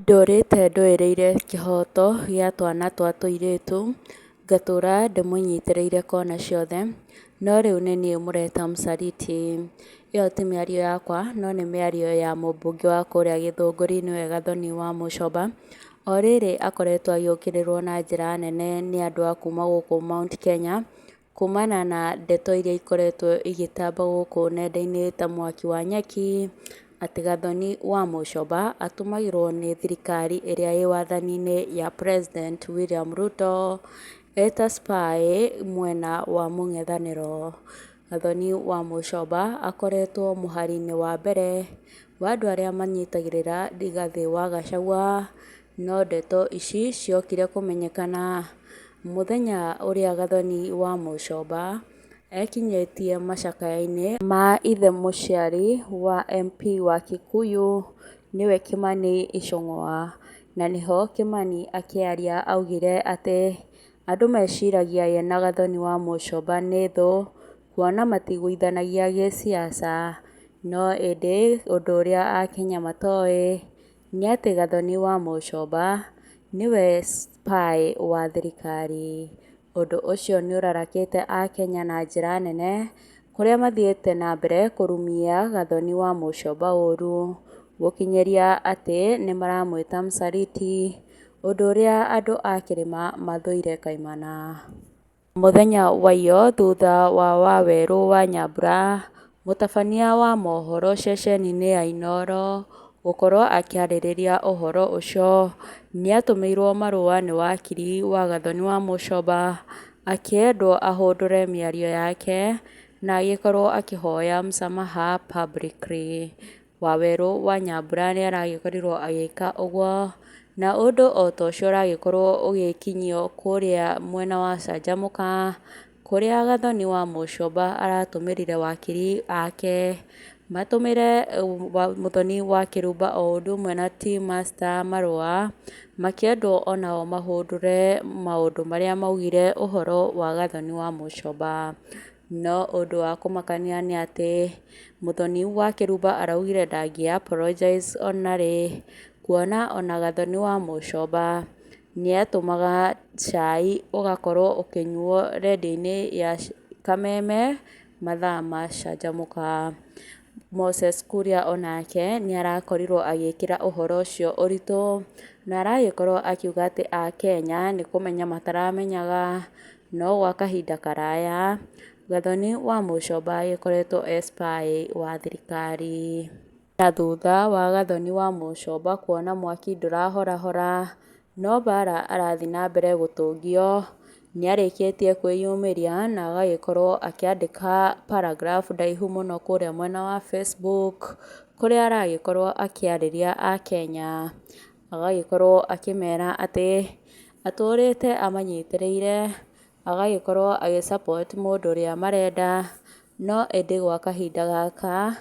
Ndũrĩte ndũĩrĩire kĩhoto gĩa twana twa tũirĩtu, ngatũra ndĩmũnyitĩrĩire kona ciothe, no rĩu nĩniĩ mũreta mũsaliti. Ĩyo ti mĩario yakwa, no nĩ mĩario ya mũmbunge wa kũrĩa Gĩthũngũri nĩwe Gathoni wa Mũchomba. O rĩrĩ akoretwo agĩũkĩrĩrwo na njĩra nene nĩ andũ a kuma gũkũ Mount Kenya, kumana na ndeto iria ikoretwo igĩtamba gũkũ nenda-inĩ ta mwaki wa nyeki, atĩ Gathoni wa Mũchomba atũmagĩrwo nĩ thirikari ĩrĩa ĩ wathani-inĩ ya President William Ruto, eta spy mwena wa mũng'ethanĩro. Gathoni wa Mũchomba akoretwo mũhari-inĩ wa mbere wa andũ arĩa manyitagĩrĩra Rigathĩ wa Gachagua, no ndeto ici ciokire kũmenyekana mũthenya ũrĩa Gathoni wa Mũchomba ekinyĩtie macakaya-inĩ ma ithe mũciari wa MP wa Kikuyu nĩwe Kĩmani Ichung'wa. Na nĩho Kĩmani akĩaria augire atĩ andũ meciragia ye na Gathoni wa Mũchomba nĩ thũ, kuona matiguithanagia gĩsiasa, no ĩndĩ ũndũ ũrĩa akenya matoĩ nĩ atĩ Gathoni wa Mũchomba nĩwe spy wa thirikari. Ũndũ ũcio nĩ ũrarakĩte akenya na njĩra nene, kũrĩa mathiĩte na mbere kũrumia Gathoni wa Mũchomba ũru, gũkinyĩria atĩ nĩmaramwĩta mũsaliti, ũndũ ũrĩa andũ a kĩrĩma mathũire kaimana. Mũthenya wa iyo thutha wa Wawerũ wa Nyambura, mũtabania wa mohoro ceceni-inĩ ya Inooro gũkorwo akĩarĩrĩria ũhoro ũcio, nĩatũmĩirwo marũa nĩ wakiri wa Gathoni wa Mũchomba akĩendwo ahũndũre mĩario yake na agĩkorwo akĩhoya msamaha publicly. Wawerũ wa Nyambura nĩaragĩkorirwo agĩka ũguo, na ũndũ o ta ũcio ũragĩkorwo ũgĩkinyio kũrĩa mwena wa Canjamũka, kũrĩa Gathoni wa Mũchomba aratũmĩrire wakiri ake matũmĩre Mũthoni wa Kĩrumba o ũndũ ũmwe na Tea Master marũa, makĩendwo onao mahũndũre maũndũ marĩa maugire ũhoro wa Gathoni wa Mũchomba. No ũndũ wa kũmakania nĩ atĩ Mũthoni wa Kĩrumba araugire ndangĩ apologize ona rĩ, kuona ona Gathoni wa Mũchomba nĩatũmaga cai ũgakorwo ũkĩnyuo rendio-inĩ ya Kameme mathaa ma Canjamũka. Moses Kuria onake nĩarakorirwo agĩkĩra ũhoro ũcio ũritũ, na aragĩkorwo akiuga atĩ akenya nĩ kũmenya mataramenyaga, no gwa kahinda karaya Gathoni wa Mũchomba agĩkoretwo e spy wa thirikari. Na thutha wa Gathoni wa Mũchomba kuona mwaki ndũrahorahora, no mbara arathiĩ na mbere gũtũngio, nĩarĩkĩtie kwĩyumĩria na agagĩkorwo akĩandĩka paragraph ndaihu mũno kũrĩa mwena wa Facebook, kũrĩa aragĩkorwo akĩarĩria akenya, agagĩkorwo akĩmera atĩ atũrĩte amanyitĩrĩire, agagĩkorwo agĩ support mũndũ ũrĩa marenda, no ĩndĩ gwa kahinda gaka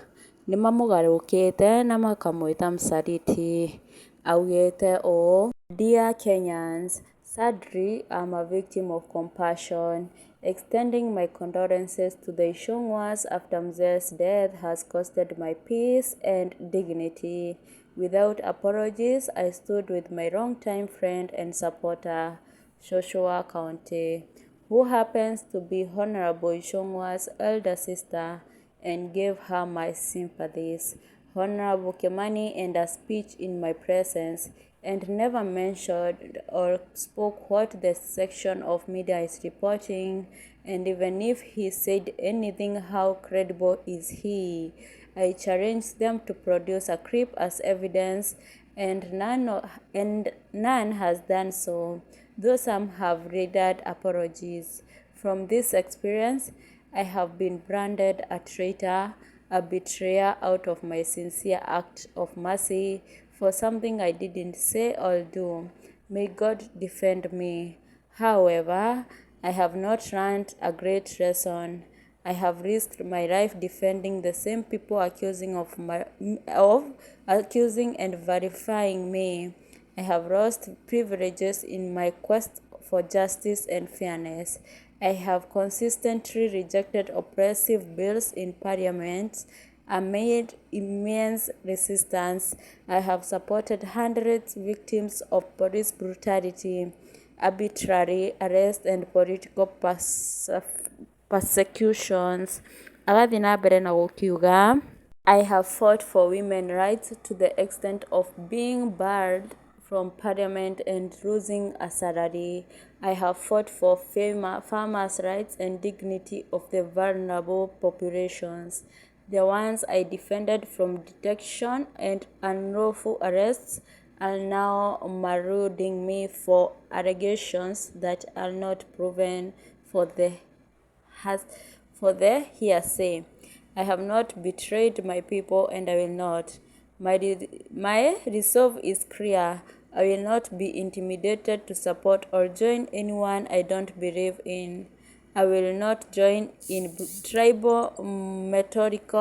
nĩmamũgarũkĩte na makamwĩta mũsaliti. Augĩte ũũ: Dear Kenyans, sadly I'm a victim of compassion. Extending my condolences to the Ichung'was after Mzee's death has costed my peace and dignity. Without apologies, I stood with my longtime friend and supporter, Joshua County, who happens to be Honorable Ichung'wa's elder sister, and gave her my sympathies. Honorable Kimani in a speech in my presence and never mentioned or spoke what the section of media is reporting, and even if he said anything, how credible is he? I challenge them to produce a clip as evidence, and none has done so, though some have rendered apologies. From this experience, I have been branded a traitor, a betrayer out of my sincere act of mercy for something I didn't say or do. May God defend me. However, I have not learned a great lesson. I have risked my life defending the same people accusing of accusing and verifying me. I have lost privileges in my quest for justice and fairness. I have consistently rejected oppressive bills in parliament. Amid immense resistance, I have supported hundreds victims of police brutality, arbitrary arrest and political persecutions. Agathiĩ na mbere na gũkiuga, I have fought for women rights to the extent of being barred from parliament and losing a salary. I have fought for farmers' rights and dignity of the vulnerable populations. The ones I defended from detection and unlawful arrests are now marauding me for allegations that are not proven for the has for the hearsay. I have not betrayed my people and I will not. My resolve is clear. I will not be intimidated to support or join anyone I don't believe in. I will not join in tribal rhetoric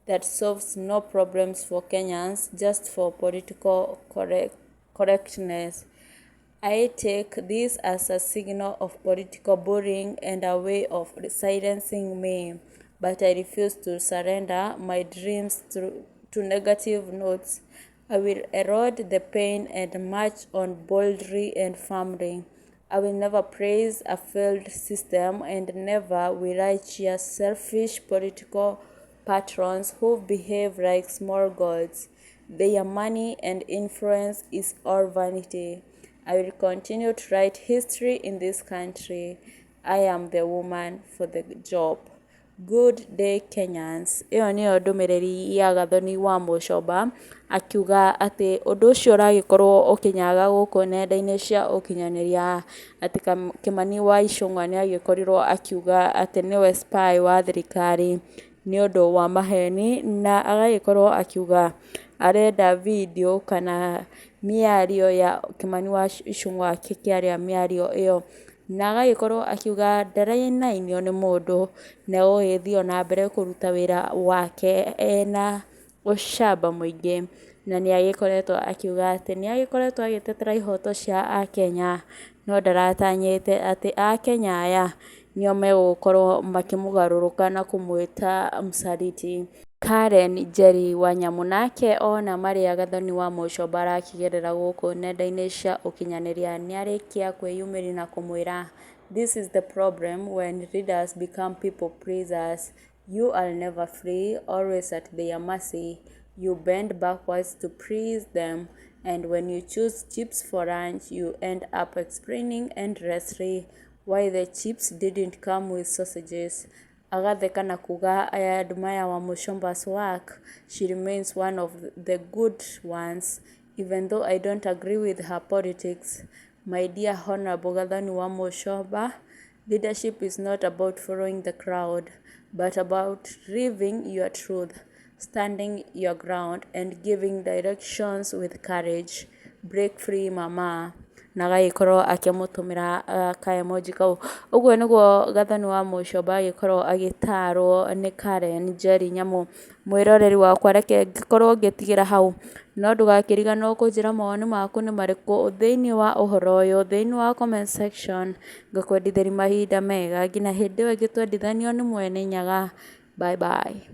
that solves no problems for Kenyans just for political correctness. I take this as a signal of political bullying and a way of silencing me, but I refuse to surrender my dreams to negative notes. I will erode the pain and march on boldly and firmly. I will never praise a failed system and never will I cheer selfish political patrons who behave like small gods. Their money and influence is all vanity. I will continue to write history in this country. I am the woman for the job. Good day Kenyans. Ĩyo nĩyo ndũmĩrĩri ya Gathoni wa Mũchomba akiuga atĩ ũndũ ũcio ũragĩkorwo ũkĩnyaga gũkũ nenda-inĩ cia ũkinyanĩria atĩ Kĩmani wa Ichung'wa nĩ agĩkorirwo akiuga atĩ nĩwe spy wa thirikari nĩ ũndũ wa maheni na agagĩkorwo akiuga arenda video kana mĩario ya Kĩmani wa Ichung'wa akĩaria mĩario ĩyo na agagĩkorwo akiuga ndarainainio nĩ mũndũ na egũgĩthiĩ o na mbere kũruta wĩra wake ena ũcamba mũingĩ na nĩ agĩkoretwo akiuga atĩ nĩ agĩkoretwo agĩtetera ihoto cia akenya no ndaratanyĩte atĩ akenya aya nĩo megũkorwo makĩmũgarũrũka na kũmwĩta msaliti. Karen Njeri wa Nyamu nake ona marĩa Gathoni wa Mũchomba arakĩgerera gũkũ nenda-inĩ cia ũkinyanĩria nĩarĩkia kwĩyumĩria na kũmwĩra, "This is the problem when leaders become people pleasers. You are never free, always at their mercy. You bend backwards to please them, and when you choose chips for lunch, you end up explaining endlessly why the chips didn't come with sausages." Agatheka na kuga, "I admire Wamuchomba's work. She remains one of the good ones, even though I don't agree with her politics. My dear Honorable Gathoni Wamuchomba, leadership is not about following the crowd, but about living your truth, standing your ground, and giving directions with courage. Break free, mama." Na agagĩkorwo akĩmũtũmĩra ka emoji kau. Ũguo nĩguo Gathoni wa Mũchomba agĩkorwo agĩtarwo nĩ Karen Njeri Nyamu. Mwĩroreri wakwa, reke ngĩkorwo ngĩtigĩra hau, no ndũgakĩriganĩrwo kũnjĩra mawoni maku nĩ marĩkũ thĩinĩ wa ũhoro ũyũ thĩinĩ wa comment section. Ngakwendithĩria mahinda mega nginya hĩndĩ ĩyo ĩngĩ twendithanio nĩ Mwene Nyaga. Bye bye.